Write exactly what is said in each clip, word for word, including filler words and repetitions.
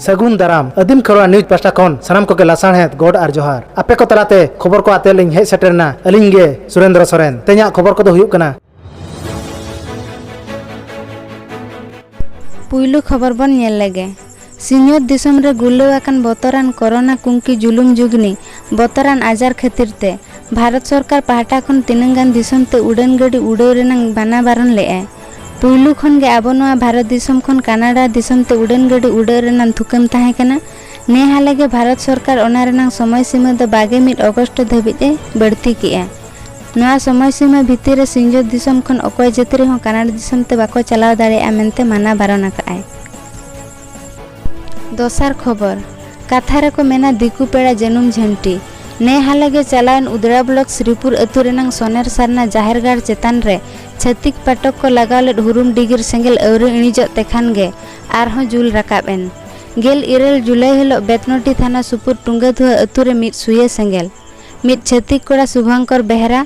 ᱥᱟᱹᱜᱩᱱ ᱫᱟᱨᱟᱢ᱾ ᱟᱹᱫᱤᱢ ᱠᱷᱮᱨᱣᱟᱲ ᱱᱤᱭᱩᱡᱽ ᱯᱟᱦᱴᱟ ᱠᱷᱚᱱ ᱥᱟᱱᱟᱢ ᱠᱚᱜᱮ ᱞᱟᱥᱟᱲᱦᱮᱫ ᱜᱚᱰ ᱟᱨ ᱡᱚᱦᱟᱨ᱾ ᱟᱯᱮ ᱠᱚ ᱛᱟᱞᱟᱛᱮ ᱠᱷᱚᱵᱚᱨ ᱠᱚ ᱟᱛᱮ ᱞᱤᱧ ᱦᱮᱡ ᱥᱮᱴᱮᱨ ᱮᱱᱟ ᱟᱹᱞᱤᱧ ᱜᱮ ᱥᱩᱨᱮᱱᱫᱨᱚ ᱥᱚᱨᱮᱱ᱾ ᱛᱮᱦᱮᱧᱟᱜ ᱠᱷᱚᱵᱚᱨ ᱠᱚᱫᱚ ᱦᱩᱭᱩᱜ ᱠᱟᱱᱟ᱾ ᱯᱩᱭᱞᱩ ᱠᱷᱚᱵᱚᱨ ᱵᱚᱱ ᱧᱮᱞ ᱞᱮᱜᱮ᱾ ᱥᱤᱧᱚᱛ ᱫᱤᱥᱚᱢ ᱨᱮ ᱜᱩᱨᱞᱟᱹᱣ ᱟᱠᱟᱱ ᱵᱚᱛᱚᱨᱟᱱ ᱠᱚᱨᱳᱱᱟ ᱠᱩᱝᱠᱤ ᱡᱩᱞᱩᱢ ᱡᱩᱜᱽᱱᱤ ᱵᱚᱛᱚᱨᱟᱱ ᱟᱡᱟᱨ ᱠᱷᱟᱹᱛᱤᱨ ᱛᱮ ᱵᱷᱟᱨᱚᱛ ᱥᱚᱨᱠᱟᱨ ᱯᱟᱦᱴᱟ ᱠᱷᱚᱱ ᱛᱤᱱᱟᱹᱝ ᱜᱟᱱ ᱫᱤᱥᱚᱢ ᱛᱮ ᱩᱰᱟᱹᱱ ᱜᱟᱹᱰᱤ ᱩᱰᱟᱹᱣ ᱨᱮᱱᱟᱝ ᱢᱟᱱᱟ ᱵᱟᱨᱚᱱ ᱞᱮᱫᱼᱟᱭ᱾ ᱯᱩᱭᱞᱩ ᱠᱷᱚᱱ ᱜᱮ ᱟᱵᱚ ᱱᱚᱣᱟ ᱵᱷᱟᱨᱚᱛ ᱫᱤᱥᱚᱢ ᱠᱷᱚᱱ ᱠᱟᱱᱟᱰᱟ ᱫᱤᱥᱚᱢ ᱛᱮ ᱩᱰᱟᱹᱱ ᱜᱟᱹᱰᱤ ᱩᱰᱟᱹᱣ ᱨᱮᱱᱟᱝ ᱛᱷᱩᱠᱟᱹᱢ ᱛᱟᱦᱮᱸ ᱠᱟᱱᱟ᱾ ᱱᱮ ᱦᱟᱞᱮ ᱜᱮ ᱵᱷᱟᱨᱚᱛ ᱥᱚᱨᱠᱟᱨ ᱚᱱᱟ ᱨᱮᱱᱟᱝ ᱥᱚᱢᱚᱭ ᱥᱤᱢᱟᱹ ᱫᱚ ᱵᱟᱜᱮ ᱢᱤᱫ ᱚᱜᱚᱥᱴ ᱫᱷᱟᱹᱵᱤᱡ ᱮ ᱵᱟᱹᱲᱛᱤ ᱠᱮᱫᱼᱟ᱾ ᱱᱚᱣᱟ ᱥᱚᱢᱚᱭ ᱥᱤᱢᱟᱹ ᱵᱷᱤᱛᱤᱨ ᱨᱮ ᱥᱤᱧᱚᱛ ᱫᱤᱥᱚᱢ ᱠᱷᱚᱱ ᱚᱠᱚᱭ ᱡᱟᱹᱛᱤ ᱨᱮᱦᱚᱸ ᱠᱟᱱᱟᱰᱟ ᱫᱤᱥᱚᱢ ᱛᱮ ᱵᱟᱠᱚ ᱪᱟᱞᱟᱣ ᱫᱟᱲᱮᱭᱟᱜᱼᱟ ᱢᱮᱱᱛᱮ ᱢᱟᱱᱟ ᱵᱟᱨᱚᱱ ᱟᱠᱟᱫᱼᱟᱭ᱾ ᱫᱚᱥᱟᱨ ᱠᱷᱚᱵᱚᱨ᱾ ᱠᱟᱛᱷᱟ ᱨᱮᱠᱚ ᱢᱮᱱᱟ, ᱫᱤᱠᱩ ᱯᱮᱲᱟ ᱡᱟᱹᱱᱩᱢ ᱡᱷᱟᱹᱱᱴᱤ᱾ ᱱᱮ ᱦᱟᱞᱮ ᱜᱮ ᱪᱟᱞᱟᱣᱮᱱ ᱩᱫᱽᱲᱟ ᱵᱞᱚᱠ ᱥᱨᱤᱯᱩᱨ ᱟᱹᱛᱩ ᱨᱮᱱᱟᱝ ᱥᱚᱱᱮᱨ ᱥᱟᱨᱱᱟ ᱡᱟᱦᱮᱨ ᱜᱟᱲ ᱪᱮᱛᱟᱱ ᱨᱮ ᱪᱷᱟᱹᱛᱤᱠ ᱯᱟᱴᱚᱠ ᱠᱚ ᱞᱟᱜᱟᱣ ᱞᱮᱫ ᱦᱩᱨᱩᱢ ᱰᱤᱜᱤᱨ ᱥᱮᱸᱜᱮᱞ ᱟᱹᱣᱨᱤ ᱤᱬᱤᱡᱚᱜ ᱛᱮᱠᱷᱟᱱ ᱜᱮ ᱟᱨᱦᱚᱸ ᱡᱩᱞ ᱨᱟᱠᱟᱵ ᱮᱱ᱾ ᱜᱮᱞ ᱤᱨᱟᱹᱞ ᱡᱩᱞᱟᱭ ᱦᱤᱞᱚᱜ ᱵᱮᱛᱱᱚᱴᱤ ᱛᱷᱟᱱᱟ ᱥᱩᱯᱩᱨ ᱴᱩᱸᱜᱟᱹᱫᱷᱩᱣᱟᱹ ᱟᱹᱛᱩ ᱨᱮ ᱢᱤᱫ ᱥᱩᱭᱟᱹ ᱥᱮᱸᱜᱮᱞ᱾ ᱢᱤᱫ ᱪᱷᱟᱹᱛᱤᱠ ᱠᱚᱲᱟ ᱥᱩᱵᱷᱚᱝᱠᱚᱨ ᱵᱮᱦᱨᱟ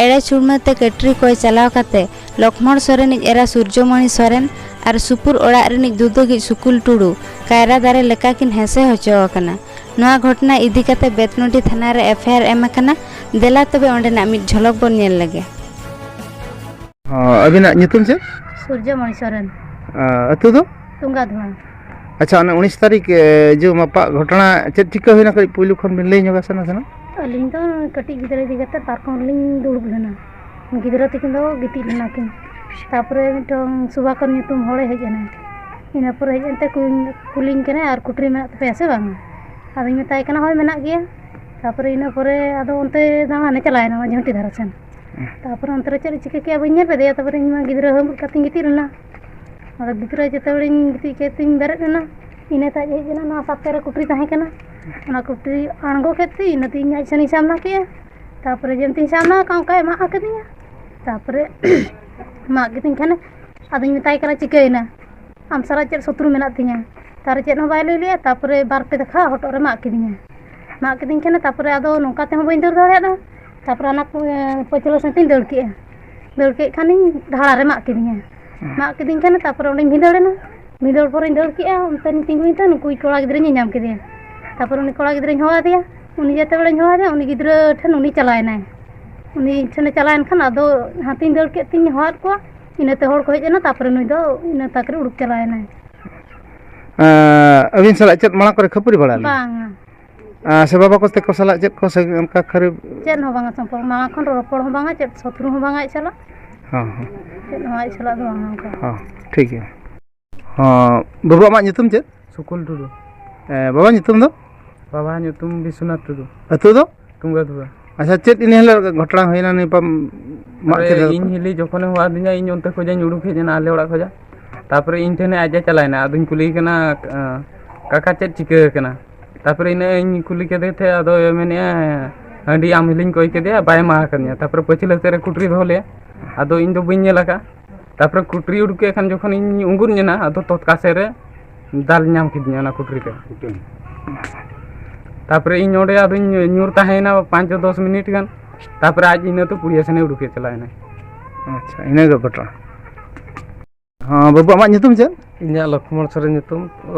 ᱮᱲᱮ ᱪᱷᱩᱲᱢᱟᱹ ᱛᱮ ᱠᱟᱹᱴᱨᱤ ᱠᱚᱭ ᱪᱟᱞᱟᱣ ᱠᱟᱛᱮ ᱞᱚᱠᱷᱢᱚᱬ ᱥᱚᱨᱮᱱᱤᱡ ᱮᱨᱟ ᱥᱩᱨᱡᱚᱢᱚᱬᱤ ᱥᱚᱨᱮᱱ ᱟᱨ ᱥᱩᱯᱩᱨ ᱚᱲᱟᱜ ᱨᱤᱱᱤᱡ ᱫᱩᱫᱩᱜᱤᱡ ᱥᱩᱠᱩᱞ ᱴᱩᱰᱩ ᱠᱟᱭᱨᱟ ᱫᱟᱨᱮ ᱞᱮᱠᱟ ᱠᱤᱱ ᱦᱮᱸᱥᱮ ᱦᱚᱪᱚ ᱟᱠᱟᱱᱟ᱾ ᱱᱚᱣᱟ ᱜᱷᱚᱴᱱᱟ ᱤᱫᱤ ᱠᱟᱛᱮ ᱵᱮᱛᱱᱚᱴᱤ ᱛᱷᱟᱱᱟ ᱨᱮ ᱮᱯᱷ ᱟᱭ ᱟᱨ ᱮᱢ ᱟᱠᱟᱱᱟ᱾ ᱫᱮᱞᱟ ᱛᱚᱵᱮ ᱚᱸᱰᱮᱱᱟᱜ ᱢᱤᱫ ᱡᱷᱚᱞᱚᱠ ᱵᱚᱱ ᱧᱮᱞ ᱞᱮᱜᱮ᱾ ᱚ, ᱟᱹᱵᱤᱱᱟᱜ ᱧᱩᱛᱩᱢ ᱪᱮᱫ? ᱥᱩᱨᱡᱚᱢᱚᱬᱤ ᱥᱚᱨᱮᱱ᱾ ᱟ, ᱟᱹᱛᱩ ᱫᱚ? ᱛᱩᱝᱜᱟ ᱫᱷᱩᱣᱟ᱾ ᱟᱪᱪᱷᱟ, ᱚᱱᱮ ᱩᱱᱤᱥ ᱛᱟᱹᱨᱤᱠᱷ, ᱮ, ᱡᱮ ᱢᱟᱯᱟᱜ ᱜᱷᱚᱴᱚᱱᱟ ᱪᱮᱫ ᱪᱤᱠᱟᱹ ᱦᱩᱭᱱᱟ, ᱠᱟᱹᱴᱤᱡ ᱯᱩᱭᱞᱩ ᱠᱷᱚᱱ ᱵᱤᱱ ᱞᱟᱹᱭ ᱧᱚᱜᱟ ᱥᱮ ᱱᱟᱥᱮᱱᱟᱜ? ᱟᱹᱞᱤᱧ ᱫᱚ ᱠᱟᱹᱴᱤᱡ ᱜᱤᱫᱽᱨᱟᱹ ᱤᱫᱤ ᱠᱟᱛᱮ ᱯᱟᱨᱠᱚᱢ ᱨᱮᱞᱤᱧ ᱫᱩᱲᱩᱵ ᱞᱮᱱᱟ᱾ ᱜᱤᱫᱽᱨᱟᱹ ᱛᱟᱹᱠᱤᱱ ᱫᱚ ᱜᱤᱛᱤᱡ ᱞᱮᱱᱟ ᱠᱤᱱ᱾ ᱛᱟᱯᱚᱨᱮ ᱢᱤᱫᱴᱟᱝ ᱥᱩᱵᱷᱟᱠᱚᱨ ᱧᱩᱛᱩᱢ ᱦᱚᱲᱮ ᱦᱮᱡ ᱮᱱᱟ᱾ ᱤᱱᱟᱹ ᱯᱚᱨᱮ ᱦᱮᱡ ᱮᱱᱛᱮ ᱠᱩᱞᱤᱧ, ᱠᱩᱞᱤᱧ ᱠᱟᱱᱟᱭ, "ᱟᱨ ᱠᱩᱴᱨᱤ ᱢᱮᱱᱟᱜ ᱛᱟᱯᱮᱭᱟ ᱥᱮ ᱵᱟᱝ?" ᱟᱫᱚᱧ ᱢᱮᱛᱟᱭ ᱠᱟᱱᱟ, "ᱦᱳᱭ, ᱢᱮᱱᱟᱜ ᱜᱮᱭᱟ᱾" ᱛᱟᱯᱚᱨᱮ ᱤᱱᱟᱹ ᱯᱚᱨᱮ ᱟᱫᱚ ᱚᱱᱛᱮ ᱫᱟᱬᱟᱱᱮ ᱪᱟᱞᱟᱣᱮᱱᱟ, ᱚᱱᱟ ᱡᱷᱟᱹᱱᱴᱤ ᱫᱷᱟᱨᱮ ᱥᱮᱱ᱾ ᱛᱟᱯᱚᱨᱮ ᱚᱱᱛᱮ ᱨᱮ ᱪᱮᱫ ᱮ ᱪᱤᱠᱟᱹ ᱠᱮᱜᱼᱟ ᱵᱟᱹᱧ ᱧᱮᱞ ᱞᱮᱫᱮᱭᱟ᱾ ᱛᱟᱯᱚᱨᱮ ᱤᱧ ᱢᱟ ᱜᱤᱫᱽᱨᱟᱹ ᱦᱟᱹᱢᱵᱩᱲ ᱠᱟᱛᱮᱧ ᱜᱤᱛᱤᱡ ᱞᱮᱱᱟ᱾ ᱟᱫᱚ ᱜᱤᱫᱽᱨᱟᱹ ᱡᱮᱛᱮ ᱦᱚᱲᱤᱧ ᱜᱤᱛᱤᱡ ᱠᱮᱫ ᱛᱤᱧ ᱵᱮᱨᱮᱫ ᱮᱱᱟ, ᱤᱱᱟᱹ ᱛᱟᱭᱚᱢ ᱦᱮᱡ ᱮᱱᱟ, ᱱᱚᱣᱟ ᱥᱟᱛᱮ ᱨᱮ ᱠᱩᱴᱨᱤ ᱛᱟᱦᱮᱸ ᱠᱟᱱᱟ, ᱚᱱᱟ ᱠᱩᱴᱨᱤ ᱟᱬᱜᱚ ᱠᱮᱫ ᱛᱤᱧ, ᱤᱱᱟᱹ ᱛᱮ ᱤᱧ ᱟᱡ ᱥᱮᱱᱤᱧ ᱥᱟᱢᱱᱟ ᱠᱮᱜᱼᱟ᱾ ᱛᱟᱯᱚᱨᱮ ᱡᱮᱢᱛᱤᱧ ᱥᱟᱢᱱᱟ ᱟᱠᱟᱫ ᱚᱱᱠᱟᱭ ᱢᱟᱜ ᱟᱠᱟᱫᱤᱧᱟ᱾ ᱛᱟᱯᱚᱨᱮ ᱢᱟᱜ ᱠᱮᱫᱤᱧ ᱠᱷᱟᱱᱮ ᱟᱫᱚᱧ ᱢᱮᱛᱟᱭ ᱠᱟᱱᱟ, "ᱪᱤᱠᱟᱹᱭᱮᱱᱟ? ᱟᱢ ᱥᱟᱞᱟᱜ ᱪᱮᱫ ᱥᱚᱛᱨᱩ ᱢᱮᱱᱟᱜ ᱛᱤᱧᱟ?" ᱛᱟᱨ ᱪᱮᱫ ᱦᱚᱸ ᱵᱟᱭ ᱞᱟᱹᱭ ᱞᱮᱜᱼᱟ᱾ ᱛᱟᱯᱚᱨᱮ ᱵᱟᱨ ᱯᱮ ᱫᱮᱠᱷᱟ ᱦᱚᱴᱚᱜ ᱨᱮ ᱢᱟᱜ ᱠᱤᱫᱤᱧᱟ᱾ ᱢᱟᱜ ᱠᱤᱫᱤᱧ ᱠᱷᱟᱱᱮ ᱛᱟᱯᱚᱨᱮ ᱟᱫᱚ ᱱᱚᱝᱠᱟ ᱛᱮᱦᱚᱸ ᱵᱟᱹᱧ ᱫᱟᱹᱲ ᱫᱟᱲᱮᱭᱟᱫᱟ᱾ ᱛᱟᱯᱚᱨᱮ ᱚᱱᱟ ᱠᱚ, ᱮ, ᱯᱟᱹᱪᱷᱞᱟᱹ ᱥᱮᱫ ᱛᱤᱧ ᱫᱟᱹᱲ ᱠᱮᱜᱼᱟ᱾ ᱫᱟᱹᱲ ᱠᱮᱫ ᱠᱷᱟᱱᱤᱧ ᱰᱷᱟᱲᱟ ᱨᱮ ᱢᱟᱜ ᱠᱤᱫᱤᱧᱟ᱾ ᱢᱟᱜ ᱠᱤᱫᱤᱧ ᱠᱷᱟᱱᱮ ᱛᱟᱯᱚᱨᱮ ᱚᱸᱰᱮᱧ ᱵᱷᱤᱸᱫᱟᱹᱲ ᱮᱱᱟ᱾ ᱢᱤᱫ ᱦᱚᱲ ᱯᱚᱨᱮᱧ ᱫᱟᱹᱲ ᱠᱮᱜᱼᱟ, ᱚᱱᱛᱮ ᱨᱤᱧ ᱛᱤᱸᱜᱩᱭᱮᱱ ᱛᱮ ᱱᱩᱠᱩ ᱠᱚᱲᱟ ᱜᱤᱫᱽᱨᱟᱹᱧ ᱧᱟᱢ ᱠᱮᱫᱮᱭᱟ᱾ ᱛᱟᱨᱯᱚᱨ ᱩᱱᱤ ᱠᱚᱲᱟ ᱜᱤᱫᱽᱨᱟᱹᱧ ᱦᱚᱦᱚ ᱟᱫᱮᱭᱟ᱾ ᱩᱱᱤ ᱡᱮᱛᱮ ᱵᱮᱲᱟᱧ ᱦᱚᱦᱚ ᱟᱫᱮᱭᱟ, ᱩᱱᱤ ᱜᱤᱫᱽᱨᱟᱹ ᱴᱷᱮᱱ ᱩᱱᱤ ᱪᱟᱞᱟᱣ ᱮᱱᱟᱭ᱾ ᱩᱱᱤ ᱴᱷᱮᱱᱮ ᱪᱟᱞᱟᱣ ᱮᱱ ᱠᱷᱟᱱ ᱟᱫᱚ ᱦᱟᱱᱛᱮᱧ ᱫᱟᱹᱲ ᱠᱮᱫ ᱛᱤᱧ ᱦᱚᱦᱚ ᱟᱫ ᱠᱚᱣᱟ᱾ ᱤᱱᱟᱹᱛᱮ ᱦᱚᱲ ᱠᱚ ᱦᱮᱡ ᱮᱱᱟ, ᱛᱟᱨᱯᱚᱨᱮ ᱱᱩᱭ ᱫᱚ ᱤᱱᱟᱹ ᱛᱟᱠ ᱨᱮ ᱩᱰᱩᱠ ᱪᱟᱞᱟᱣ ᱮᱱᱟᱭ᱾ ᱟᱹᱵᱤᱱ ᱥᱟᱞᱟᱜ ᱪᱮᱫ ᱢᱟᱲᱟᱝ ᱠᱚᱨᱮ ᱠᱷᱟᱹᱯᱟᱹᱨᱤ ᱵᱟᱲᱟ ᱞᱮᱱᱟ? ᱵᱟᱝᱟ᱾ ᱥᱮ ᱵᱟᱵᱟ ᱠᱚ ᱛᱟᱠᱚ ᱥᱟᱞᱟᱜ ᱪᱮᱫ ᱠᱚ ᱥᱮ ᱚᱱᱠᱟ ᱠᱷᱟᱹᱨᱤ? ᱪᱮᱫ ᱦᱚᱸ ᱵᱟᱝᱟ, ᱥᱚᱢᱯᱚᱨᱠᱚ ᱢᱟᱲᱟᱝ ᱠᱷᱚᱱ ᱨᱚᱯᱚᱲ ᱦᱚᱸ ᱵᱟᱝᱟ, ᱪᱮᱫ ᱥᱚᱛᱨᱩ ᱦᱚᱸ ᱵᱟᱝᱟ ᱟᱡ ᱥᱟᱞᱟᱜ᱾ ᱦᱚᱸ, ᱦᱚᱸ᱾ ᱪᱮᱫ ᱦᱚᱸ ᱟᱡ ᱥᱟᱞᱟᱜ ᱫᱚ ᱵᱟᱝᱟ ᱚᱱᱠᱟ᱾ ᱦᱚᱸ, ᱴᱷᱤᱠ ᱜᱮᱭᱟ᱾ ᱦᱚᱸ, ᱵᱟᱹᱵᱩ, ᱟᱢᱟᱜ ᱧᱩᱛᱩᱢ ᱪᱮᱫ? ᱥᱩᱠᱩᱞ ᱴᱩᱰᱩ᱾ ᱮ, ᱵᱟᱵᱟ ᱧᱩᱛᱩᱢ ᱫᱚ? ᱵᱟᱵᱟ ᱧᱩᱛᱩᱢ ᱵᱤᱥᱥᱚᱱᱟᱛᱷ ᱴᱩᱰᱩ᱾ ᱟᱹᱛᱩ ᱫᱚ? ᱛᱩᱝᱜᱟᱹ ᱫᱷᱩᱣᱟᱹ᱾ ᱟᱪᱪᱷᱟ, ᱪᱮᱫ ᱤᱱᱟᱹ ᱦᱤᱞᱳᱜ ᱜᱷᱚᱴᱚᱱᱟ ᱦᱩᱭᱱᱟ ᱱᱤᱭᱟᱹ ᱯᱟᱢ ᱢᱟᱜ ᱟᱨᱮ, ᱠᱮᱫᱟ? ᱤᱧ ᱦᱤᱞᱤ ᱡᱚᱠᱷᱚᱱᱮ ᱦᱚᱦᱚ ᱟᱹᱫᱤᱧᱟ, ᱤᱧ ᱚᱱᱛᱮ ᱠᱷᱚᱡᱟᱜ ᱤᱧ ᱩᱰᱩᱠ ᱦᱮᱡ ᱮᱱᱟ ᱟᱞᱮ ᱚᱲᱟᱜ ᱠᱷᱚᱡᱟᱜ᱾ ᱛᱟᱯᱚᱨᱮ ᱤᱧ ᱴᱷᱮᱱᱮ ᱟᱡ ᱮ ᱪᱟᱞᱟᱣ ᱮᱱᱟ᱾ ᱟᱫᱚᱧ ᱠᱩᱞᱤᱭᱮ ᱠᱟᱱᱟ, "ᱠᱟᱠᱟ, ᱪᱮᱫ ᱪᱤᱠᱟᱹ ᱟᱠᱟᱱᱟ?" ᱛᱟᱯᱚᱨᱮ ᱤᱱᱟᱹ ᱤᱧ ᱠᱩᱞᱤ ᱠᱮᱫᱮ ᱛᱮ, ᱟᱫᱚᱭ ᱢᱮᱱᱮᱫᱼᱟ, "ᱦᱟᱺᱰᱤ ᱟᱢ ᱦᱤᱞᱤᱧ ᱠᱚᱭ ᱠᱮᱫᱮᱭᱟ, ᱵᱟᱭ ᱮᱢᱟ ᱟᱠᱟᱫᱤᱧᱟ᱾ ᱛᱟᱯᱚᱨᱮ ᱯᱟᱹᱪᱷᱞᱟᱹ ᱥᱮᱫ ᱨᱮ ᱠᱩᱴᱨᱤ ᱫᱚᱦᱚ ᱞᱮᱭᱟ, ᱟᱫᱚ ᱤᱧ ᱫᱚ ᱵᱟᱹᱧ ᱧᱮᱞ ᱟᱠᱟᱫᱼᱟ᱾ ᱛᱟᱯᱚᱨᱮ ᱠᱩᱴᱨᱤ ᱩᱰᱩᱠ ᱠᱮᱫ ᱠᱷᱟᱱ ᱡᱚᱠᱷᱚᱱ ᱤᱧ ᱩᱸᱜᱩᱫ ᱮᱱᱟ, ᱟᱫᱚ ᱛᱚᱛᱠᱟ ᱥᱮᱫ ᱨᱮ ᱫᱟᱞ ᱧᱟᱢ ᱠᱮᱫᱤᱧᱟ ᱚᱱᱟ ᱠᱩᱴᱨᱤ ᱛᱮ᱾ ᱛᱟᱯᱚᱨᱮ ᱤᱧ ᱚᱸᱰᱮ ᱟᱫᱚᱧ ᱧᱩᱨ ᱛᱟᱦᱮᱸᱭᱮᱱᱟ ᱯᱟᱸᱪ ᱫᱚᱥ ᱢᱤᱱᱤᱴ ᱜᱟᱱ᱾ ᱛᱟᱯᱚᱨᱮ ᱟᱡ ᱤᱱᱟᱹᱛᱮ ᱯᱩᱲᱤᱭᱟᱹ ᱥᱮᱱᱮ ᱩᱰᱩᱠᱮ ᱪᱟᱞᱟᱣ ᱮᱱᱟᱭ᱾ ᱟᱪᱪᱷᱟ, ᱤᱱᱟᱹ ᱜᱮ ᱜᱷᱚᱴᱚᱱᱟ᱾ ᱦᱚᱸ, ᱵᱟᱹᱵᱩ, ᱟᱢᱟᱜ ᱧᱩᱛᱩᱢ ᱪᱮᱫ? ᱤᱧᱟᱹᱜ ᱞᱚᱠᱷᱢᱚᱬ ᱥᱚᱨᱮᱱ ᱧᱩᱛᱩᱢ,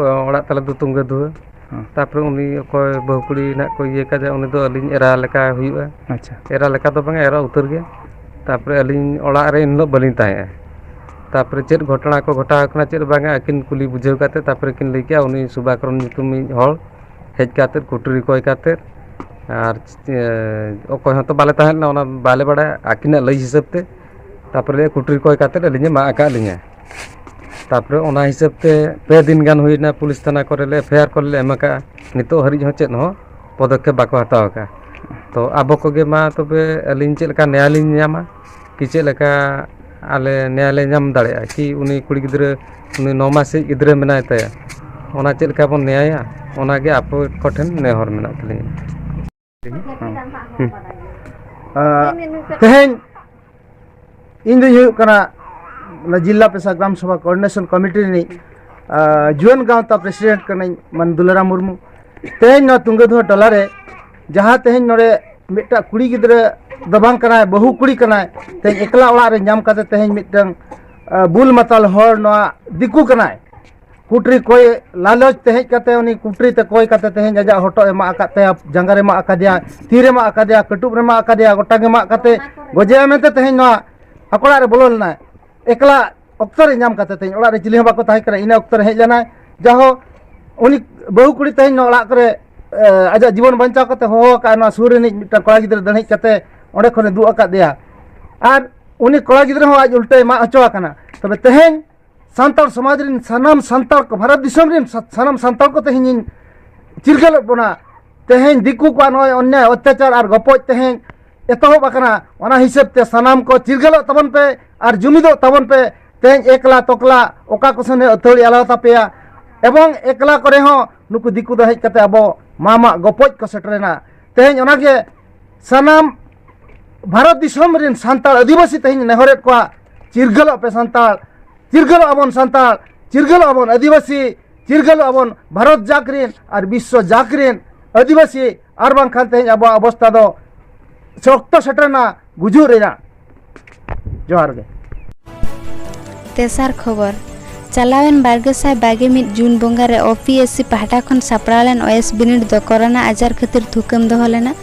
ᱚᱲᱟᱜ ᱛᱟᱞᱮ ᱫᱚ ᱛᱩᱝᱜᱟᱹ ᱫᱷᱩᱣᱟᱹ᱾ ᱦᱚᱸ᱾ ᱛᱟᱯᱚᱨᱮ ᱩᱱᱤ ᱚᱠᱚᱭ ᱵᱟᱹᱦᱩ ᱠᱩᱲᱤ ᱱᱟᱜ ᱠᱚ ᱤᱭᱟᱹ ᱠᱟᱫᱮᱭᱟ, ᱩᱱᱤ ᱫᱚ ᱟᱹᱞᱤᱧ ᱮᱨᱟ ᱞᱮᱠᱟ ᱦᱩᱭᱩᱜᱼᱟ᱾ ᱟᱪᱪᱷᱟ᱾ ᱮᱨᱟ ᱞᱮᱠᱟ ᱫᱚ ᱵᱟᱝᱟ, ᱮᱨᱟ ᱩᱛᱟᱹᱨ ᱜᱮ᱾ ᱛᱟᱯᱚᱨᱮ ᱟᱹᱞᱤᱧ ᱚᱲᱟᱜ ᱨᱮ ᱮᱱ ᱦᱤᱞᱳᱜ ᱵᱟᱹᱞᱤᱧ ᱛᱟᱦᱮᱸᱜᱼᱟ᱾ ᱛᱟᱯᱚᱨᱮ ᱪᱮᱫ ᱜᱷᱚᱴᱚᱱᱟ ᱠᱚ ᱜᱷᱚᱴᱟᱣ ᱠᱟᱱᱟ, ᱪᱮᱫ ᱵᱟᱝᱟ, ᱟᱹᱠᱤᱱ ᱠᱩᱞᱤ ᱵᱩᱡᱷᱟᱹᱣ ᱠᱟᱛᱮ ᱛᱟᱯᱚᱨᱮ ᱠᱤᱱ ᱞᱟᱹᱭ ᱠᱮᱜᱼᱟ, ᱩᱱᱤ ᱥᱩᱵᱷᱟᱠᱚᱨᱚᱱ ᱧᱩᱛᱩᱢᱤᱡ ᱦᱚᱲ ᱦᱮᱡ ᱠᱟᱛᱮ ᱠᱩᱴᱨᱤ ᱠᱚᱭ ᱠᱟᱛᱮ, ᱟᱨ, ᱮ, ᱚᱠᱚᱭ ᱦᱚᱸᱛᱚ ᱵᱟᱞᱮ ᱛᱟᱦᱮᱸ ᱞᱮᱱᱟ, ᱚᱱᱟ ᱵᱟᱞᱮ ᱵᱟᱲᱟᱭᱟ᱾ ᱟᱹᱠᱤᱱᱟᱜ ᱞᱟᱹᱭ ᱦᱤᱥᱟᱹᱵ ᱛᱮ, ᱛᱟᱯᱚᱨᱮ ᱠᱩᱴᱨᱤ ᱠᱚᱭ ᱠᱟᱛᱮ ᱟᱹᱞᱤᱧᱮ ᱢᱟᱜ ᱟᱠᱟᱫ ᱞᱤᱧᱟ᱾ ᱛᱟᱯᱚᱨᱮ ᱚᱱᱟ ᱦᱤᱥᱟᱹᱵ ᱛᱮ ᱯᱮ ᱫᱤᱱ ᱜᱟᱱ ᱦᱩᱭᱱᱟ, ᱯᱩᱞᱤᱥ ᱛᱷᱟᱱᱟ ᱠᱚᱨᱮ ᱞᱮ ᱮᱯᱷ ᱟᱭ ᱟᱨ ᱠᱚᱞᱮ ᱮᱢ ᱟᱠᱟᱫᱼᱟ᱾ ᱱᱤᱛᱚᱜ ᱦᱟᱹᱨᱤᱡ ᱦᱚᱸ ᱪᱮᱫ ᱦᱚᱸ ᱯᱚᱫᱚᱠᱷᱮᱯ ᱵᱟᱠᱚ ᱦᱟᱛᱟᱣ ᱟᱠᱟᱫᱼᱟ᱾ ᱛᱚ ᱟᱵᱚ ᱠᱚᱜᱮ ᱢᱟ ᱛᱚᱵᱮ ᱟᱹᱞᱤᱧ ᱪᱮᱫ ᱞᱮᱠᱟ ᱱᱮᱭᱟ ᱞᱤᱧ ᱧᱟᱢᱟ, ᱠᱤ ᱪᱮᱫ ᱞᱮᱠᱟ ᱟᱞᱮ ᱱᱮᱭᱟ ᱞᱮ ᱧᱟᱢ ᱫᱟᱲᱮᱭᱟᱜᱼᱟ, ᱠᱤ ᱩᱱᱤ ᱠᱩᱲᱤ ᱜᱤᱫᱽᱨᱟᱹ, ᱩᱱᱤ ᱱᱚ ᱢᱟᱥᱤᱡ ᱜᱤᱫᱽᱨᱟᱹ ᱢᱮᱱᱟᱭ ᱛᱟᱭᱟ, ᱚᱱᱟ ᱪᱮᱫ ᱞᱮᱠᱟ ᱵᱚᱱ ᱱᱮᱭᱟᱭᱟ, ᱚᱱᱟᱜᱮ ᱟᱯᱮ ᱠᱚᱴᱷᱮᱱ ᱱᱮᱦᱚᱨ ᱢᱮᱱᱟᱜ ᱛᱟᱹᱞᱤᱧᱟ᱾ ᱦᱩᱸ᱾ ᱟᱸ, ᱛᱮᱦᱮᱧ ᱤᱧ ᱫᱩᱧ ᱦᱩᱭᱩᱜ ᱠᱟᱱᱟ ᱚᱱᱟ ᱡᱤᱞᱟ ᱯᱮᱥᱟ ᱜᱨᱟᱢ ᱥᱚᱵᱷᱟ coordination committee ᱨᱤᱱᱤᱡ, ᱟᱸ, ᱡᱩᱣᱟᱹᱱ ᱜᱟᱶᱛᱟ president ᱠᱟᱹᱱᱟᱹᱧ, ᱢᱟᱱ ᱫᱩᱞᱟᱨᱟᱢ ᱢᱩᱨᱢᱩ᱾ ᱛᱮᱦᱮᱧ ᱱᱚᱣᱟ ᱛᱩᱝᱜᱟᱹᱫᱷᱩᱣᱟᱹ ᱴᱚᱞᱟ ᱨᱮ ᱡᱟᱦᱟᱸ ᱛᱮᱦᱮᱧ ᱱᱚᱰᱮ ᱢᱤᱫᱴᱟᱝ ᱠᱩᱲᱤ ᱜᱤᱫᱽᱨᱟᱹ ᱫᱚ ᱵᱟᱝ ᱠᱟᱱᱟᱭ, ᱵᱟᱹᱦᱩ ᱠᱩᱲᱤ ᱠᱟᱱᱟᱭ, ᱛᱮᱦᱮᱧ ᱮᱠᱞᱟ ᱚᱲᱟᱜ ᱨᱮ ᱧᱟᱢ ᱠᱟᱛᱮ ᱛᱮᱦᱮᱧ ᱢᱤᱫᱴᱟᱝ, ᱟᱸ, ᱵᱩᱞ ᱢᱟᱛᱟᱞ ᱦᱚᱲ ᱱᱚᱣᱟ ᱫᱤᱠᱩ ᱠᱟᱱᱟᱭ᱾ ᱠᱩᱴᱨᱤ ᱠᱚᱭ ᱞᱟᱞᱚᱪ ᱛᱮ ᱦᱮᱡ ᱠᱟᱛᱮ, ᱩᱱᱤ ᱠᱩᱴᱨᱤ ᱛᱮ ᱠᱚᱭ ᱠᱟᱛᱮ ᱛᱮᱦᱮᱧ ᱟᱡᱟᱜ ᱦᱚᱴᱚᱜ ᱮ ᱢᱟᱜ ᱟᱠᱟᱫ ᱛᱟᱭᱟ, ᱡᱟᱸᱜᱟ ᱨᱮ ᱢᱟᱜ ᱟᱠᱟᱫᱮᱭᱟ, ᱛᱤ ᱨᱮ ᱢᱟᱜ ᱟᱠᱟᱫᱮᱭᱟ, ᱠᱟᱹᱴᱩᱵ ᱨᱮ ᱢᱟᱜ ᱟᱠᱟᱫᱮᱭᱟ, ᱜᱚᱴᱟ ᱜᱮ ᱢᱟᱜ ᱠᱟᱛᱮ ᱜᱚᱡᱮᱭᱟ ᱢᱮᱱᱛᱮ ᱛᱮᱦᱮᱧ ᱱᱚᱣᱟ ᱟᱠᱚ ᱚᱲᱟᱜ ᱨᱮ ᱵᱚᱞᱚ ᱞᱮᱱᱟᱭ᱾ ᱮᱠᱞᱟ ᱚᱠᱛᱚ ᱨᱮ ᱧᱟᱢ ᱠᱟᱛᱮ ᱛᱮᱦᱮᱧ ᱚᱲᱟᱜ ᱨᱮ ᱪᱤᱞᱤ ᱦᱚᱸ ᱵᱟᱠᱚ ᱛᱟᱦᱮᱸ ᱠᱟᱱᱟ, ᱤᱱᱟᱹ ᱚᱠᱛᱚ ᱨᱮ ᱦᱮᱡ ᱞᱮᱱᱟᱭ᱾ ᱡᱟᱦᱳ, ᱩᱱᱤ ᱵᱟᱹᱦᱩ ᱠᱩᱲᱤ ᱛᱮᱦᱮᱧ ᱱᱚᱣᱟ ᱚᱲᱟᱜ ᱠᱚᱨᱮ, ᱮ, ᱟᱡᱟᱜ ᱡᱤᱵᱚᱱ ᱵᱟᱧᱪᱟᱣ ᱠᱟᱛᱮ ᱦᱚᱦᱚ ᱟᱠᱟᱫ ᱱᱚᱣᱟ ᱥᱩᱨ ᱨᱤᱱᱤᱡ ᱢᱤᱫᱴᱟᱝ ᱠᱚᱲᱟ ᱜᱤᱫᱽᱨᱟᱹ ᱫᱟᱹᱲᱦᱮᱡ ᱠᱟᱛᱮ ᱚᱸᱰᱮ ᱠᱷᱚᱱᱮ ᱫᱩᱜ ᱟᱠᱟᱫ ᱫᱮᱭᱟ᱾ ᱟᱨ ᱩᱱᱤ ᱠᱚᱲᱟ ᱜᱤᱫᱽᱨᱟᱹ ᱦᱚᱸ ᱟᱡ ᱩᱞᱴᱟᱹᱭ ᱢᱟᱜ ᱦᱚᱪᱚ ᱟᱠᱟᱱᱟ᱾ ᱛᱚᱵᱮ ᱛᱮᱦᱮᱧ ᱥᱟᱱᱛᱟᱲ ᱥᱚᱢᱟᱡᱽ ᱨᱤᱱ ᱥᱟᱱᱟᱢ ᱥᱟᱱᱛᱟᱲ ᱠᱚ, ᱵᱷᱟᱨᱚᱛ ᱫᱤᱥᱚᱢ ᱨᱤᱱ ᱥᱟ-, ᱥᱟᱱᱟᱢ ᱥᱟᱱᱛᱟᱲ ᱠᱚ ᱛᱮᱦᱮᱧ ᱤᱧ ᱪᱤᱨᱜᱟᱹᱞᱮᱫ ᱵᱚᱱᱟ᱾ ᱛᱮᱦᱮᱧ ᱫᱤᱠᱩ ᱠᱚᱣᱟᱜ ᱱᱚᱜᱼᱚᱭ ᱚᱱᱱᱭᱟᱭ, ᱚᱛᱛᱟᱪᱟᱨ ᱟᱨ ᱜᱚᱯᱚᱡ ᱛᱮᱦᱮᱧ ᱮᱛᱚᱦᱚᱵ ᱟᱠᱟᱱᱟ᱾ ᱚᱱᱟ ᱦᱤᱥᱟᱹᱵ ᱛᱮ ᱥᱟᱱᱟᱢ ᱠᱚ ᱪᱤᱨᱜᱟᱹᱞᱚᱜ ᱛᱟᱵᱚᱱ ᱯᱮ ᱟᱨ ᱡᱩᱢᱤᱫᱚᱜ ᱛᱟᱵᱚᱱ ᱯᱮ᱾ ᱛᱮᱦᱮᱧ ᱮᱠᱞᱟ ᱛᱚᱠᱞᱟ ᱚᱠᱟ ᱠᱚ ᱥᱮᱱ ᱟᱹᱛᱷᱟᱹᱲᱤ ᱟᱞᱚ ᱛᱟᱯᱮᱭᱟ᱾ ᱮᱵᱚᱝ ᱮᱠᱞᱟ ᱠᱚᱨᱮ ᱦᱚᱸ ᱱᱩᱠᱩ ᱫᱤᱠᱩ ᱫᱚ ᱦᱮᱡ ᱠᱟᱛᱮ ᱟᱵᱚ ᱢᱟᱢᱟᱜ ᱜᱚᱯᱚᱡ ᱠᱚ ᱥᱮᱴᱮᱨᱮᱱᱟ᱾ ᱛᱮᱦᱮᱧ ᱚᱱᱟᱜᱮ ᱥᱟᱱᱟᱢ ᱵᱷᱟᱨᱚᱛ ᱫᱤᱥᱚᱢ ᱨᱮᱱ ᱥᱟᱱᱛᱟᱲ ᱟᱹᱫᱤᱵᱟᱹᱥᱤ ᱛᱮᱦᱮᱧ ᱱᱮᱦᱚᱨᱮᱫ ᱠᱚᱣᱟ, ᱪᱤᱨᱜᱟᱹᱞᱚᱜ ᱯᱮ ᱥᱟᱱᱛᱟᱲ, ᱪᱤᱨᱜᱟᱹᱞᱚᱜ ᱟᱵᱚᱱ ᱥᱟᱱᱛᱟᱲ, ᱪᱤᱨᱜᱟᱹᱞᱚᱜ ᱟᱵᱚᱱ ᱟᱹᱫᱤᱵᱟᱹᱥᱤ, ᱪᱤᱨᱜᱟᱹᱞᱚᱜ ᱟᱵᱚᱱ ᱵᱷᱟᱨᱚᱛ ᱡᱟᱠ ᱨᱮᱱ ᱟᱨ ᱵᱤᱥᱥᱚ ᱡᱟᱠ ᱨᱮᱱ ᱟᱹᱫᱤᱵᱟᱹᱥᱤ, ᱟᱨ ᱵᱟᱝᱠᱷᱟᱱ ᱛᱮᱦᱮᱧ ᱟᱵᱚᱣᱟᱜ ᱚᱵᱚᱥᱛᱟ ᱫᱚ ᱥᱚᱠᱛᱚ ᱥᱮᱴᱮᱨᱮᱱᱟ ᱜᱩᱡᱩᱜ ᱨᱮᱱᱟᱜ᱾ ᱡᱚᱦᱟᱨ ᱜᱮ᱾ ᱛᱮᱥᱟᱨ ᱠᱷᱚᱵᱚᱨ, ᱪᱟᱞᱟᱣᱮᱱ ᱵᱟᱨ ᱜᱮᱥᱟᱭ ᱵᱟᱜᱮ ᱢᱤᱫ ᱡᱩᱱ ᱵᱚᱸᱜᱟ ᱨᱮ ᱳ ᱯᱤ ᱮᱥ ᱥᱤ ᱯᱟᱦᱴᱟ ᱠᱷᱚᱱ ᱥᱟᱯᱲᱟᱣ ᱞᱮᱱ ᱳᱭᱮᱥ ᱵᱤᱱᱤᱰ ᱫᱚ ᱠᱚᱨᱳᱱᱟ ᱟᱡᱟᱨ ᱠᱷᱟᱹᱛᱤᱨ ᱛᱷᱩᱠᱟᱹᱢ ᱫᱚᱦᱚ ᱞᱮᱱᱟ᱾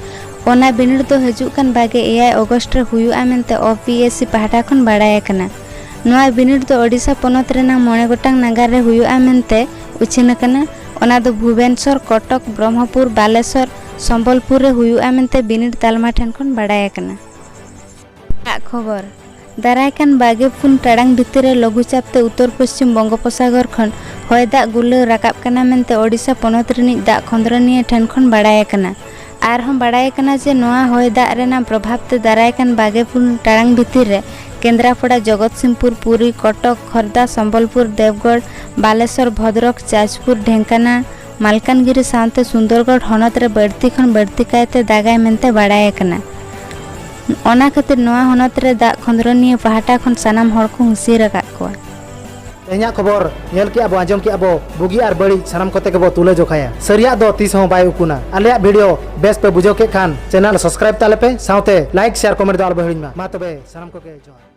ᱚᱱᱟ ᱵᱤᱱᱤᱰ ᱫᱚ ᱦᱤᱡᱩᱜ ᱠᱟᱱ ᱵᱟᱜᱮ ᱮᱭᱟᱭ ᱚᱜᱚᱥᱴ ᱨᱮ ᱦᱩᱭᱩᱜᱼᱟ ᱢᱮᱱᱛᱮ ᱳ ᱯᱤ ᱮᱥ ᱥᱤ ᱯᱟᱦᱴᱟ ᱠᱷᱚᱱ ᱵᱟᱲᱟᱭ ᱟᱠᱟᱱᱟ᱾ ᱱᱚᱣᱟ ᱵᱤᱱᱤᱰ ᱫᱚ ᱳᱰᱤᱥᱟ ᱯᱚᱱᱚᱛ ᱨᱮᱱᱟᱜ ᱢᱚᱬᱮ ᱜᱚᱴᱟᱝ ᱱᱟᱜᱟᱨ ᱨᱮ ᱦᱩᱭᱩᱜᱼᱟ ᱢᱮᱱᱛᱮ ᱩᱪᱷᱟᱹᱱ ᱟᱠᱟᱱᱟ᱾ ᱚᱱᱟ ᱫᱚ ᱵᱷᱩᱵᱮᱱᱥᱚᱨ, ᱠᱚᱴᱚᱠ, ᱵᱨᱚᱦᱢᱚᱯᱩᱨ, ᱵᱟᱞᱮᱥᱚᱨ, ᱥᱚᱢᱵᱚᱞᱯᱩᱨ ᱨᱮ ᱦᱩᱭᱩᱜᱼᱟ ᱢᱮᱱᱛᱮ ᱵᱤᱱᱤᱰ ᱛᱟᱞᱢᱟ ᱴᱷᱮᱱ ᱠᱷᱚᱱ ᱵᱟᱲᱟᱭ ᱟᱠᱟᱱᱟ᱾ ᱫᱟᱜ ᱠᱷᱚᱵᱚᱨ᱾ ᱫᱟᱨᱟᱭ ᱠᱟᱱ ᱵᱟᱜᱮ ᱯᱩᱱ ᱴᱟᱲᱟᱝ ᱵᱷᱤᱛᱤᱨ ᱨᱮ ᱞᱚᱜᱷᱩ ᱪᱟᱯ ᱛᱮ ᱩᱛᱛᱚᱨ ᱯᱚᱪᱷᱤᱢ ᱵᱚᱝᱜᱳᱯᱚᱥᱟᱜᱚᱨ ᱠᱷᱚᱱ ᱦᱚᱭ ᱫᱟᱜ ᱜᱩᱞᱟᱹᱣ ᱨᱟᱠᱟᱵ ᱠᱟᱱᱟ ᱢᱮᱱᱛᱮ ᱳᱰᱤᱥᱟ ᱯᱚᱱᱚᱛ ᱨᱤᱱᱤᱡ ᱫᱟᱜ ᱠᱷᱚᱸᱫᱽᱨᱚᱱᱤᱭᱟᱹ ᱴᱷᱮᱱ ᱠᱷᱚᱱ ᱵᱟᱲᱟᱭ ᱟᱠᱟᱱᱟ᱾ ᱟᱨᱦᱚᱸ ᱵᱟᱲᱟᱭ ᱟᱠᱟᱱᱟ ᱡᱮ ᱱᱚᱣᱟ ᱦᱚᱭ ᱫᱟᱜ ᱨᱮᱱᱟᱜ ᱯᱨᱚᱵᱷᱟᱵᱽ ᱛᱮ ᱫᱟᱨᱟᱭ ᱠᱟᱱ ᱵᱟᱜᱮ ᱯᱩᱱ ᱴᱟᱲᱟᱝ ᱵᱷᱤᱛᱤᱨ ᱨᱮ ᱠᱮᱱᱫᱽᱨᱟᱯᱚᱲᱟ, ᱡᱚᱜᱚᱛᱥᱤᱝᱯᱩᱨ, ᱯᱩᱨᱤ, ᱠᱚᱴᱚᱠ, ᱠᱷᱚᱨᱫᱟ, ᱥᱚᱢᱵᱚᱞᱯᱩᱨ, ᱫᱮᱵᱽᱜᱚᱲ, ᱵᱟᱞᱮᱥᱚᱨ, ᱵᱷᱚᱫᱽᱨᱚᱠ, ᱡᱟᱡᱽᱯᱩᱨ, ᱰᱷᱮᱝᱠᱟᱱᱟᱞ, ᱢᱟᱞᱠᱟᱱᱜᱤᱨᱤ ᱥᱟᱶᱛᱮ ᱥᱩᱱᱫᱚᱨᱜᱚᱲ ᱦᱚᱱᱚᱛ ᱨᱮ ᱵᱟᱹᱲᱛᱤ ᱠᱷᱚᱱ ᱵᱟᱹᱲᱛᱤ ᱠᱟᱭᱛᱮ ᱫᱟᱜᱟᱭ ᱢᱮᱱᱛᱮ ᱵᱟᱲᱟᱭ ᱟᱠᱟᱱᱟ᱾ ᱚᱱᱟ ᱠᱷᱟᱹᱛᱤᱨ ᱱᱚᱣᱟ ᱦᱚᱱᱚᱛ ᱨᱮ ᱫᱟᱜ ᱠᱷᱚᱸᱫᱽᱨᱚᱱᱤᱭᱟᱹ ᱯᱟᱦᱴᱟ ᱠᱷᱚᱱ ᱥᱟᱱᱟᱢ ᱦᱚᱲ ᱠᱚ ᱦᱩᱸᱥᱤᱭᱟᱹᱨ ᱟᱠᱟᱫ ᱠᱚᱣᱟ᱾ ᱛᱮᱦᱮᱧᱟᱜ ᱠᱷᱚᱵᱚᱨ ᱧᱮᱞ ᱠᱮᱜᱼᱟ ᱵᱚ, ᱟᱸᱡᱚᱢ ᱠᱮᱜᱼᱟ ᱵᱚ, ᱵᱩᱜᱤ ᱟᱨ ᱵᱟᱹᱲᱤᱡ ᱥᱟᱱᱟᱢ ᱠᱚᱛᱮ ᱜᱮᱵᱚ ᱛᱩᱞᱟᱹ ᱡᱚᱠᱷᱟᱭᱟ᱾ ᱥᱟᱹᱨᱤᱭᱟᱜ ᱫᱚ ᱛᱤᱥ ᱦᱚᱸ ᱵᱟᱭ ᱩᱠᱩᱱᱟ᱾ ᱟᱞᱮᱭᱟᱜ ᱵᱷᱤᱰᱤᱭᱳ ᱵᱮᱥ ᱯᱮ ᱵᱩᱡᱷᱟᱹᱣ ᱠᱮᱫ ᱠᱷᱟᱱ ᱪᱮᱱᱮᱞ ᱥᱟᱵᱥᱠᱨᱟᱭᱤᱵ ᱛᱟᱞᱮ ᱯᱮ, ᱥᱟᱶᱛᱮ ᱞᱟᱭᱤᱠ, ᱥᱮᱭᱟᱨ, ᱠᱚᱢᱮᱱᱴ ᱫᱚ ᱟᱞᱚ ᱯᱮ ᱦᱤᱲᱤᱧ ᱢᱟ᱾ ᱢᱟ ᱛᱚᱵᱮ ᱥᱟᱱᱟᱢ ᱠᱚᱜᱮ ᱡᱚᱦᱟᱨ᱾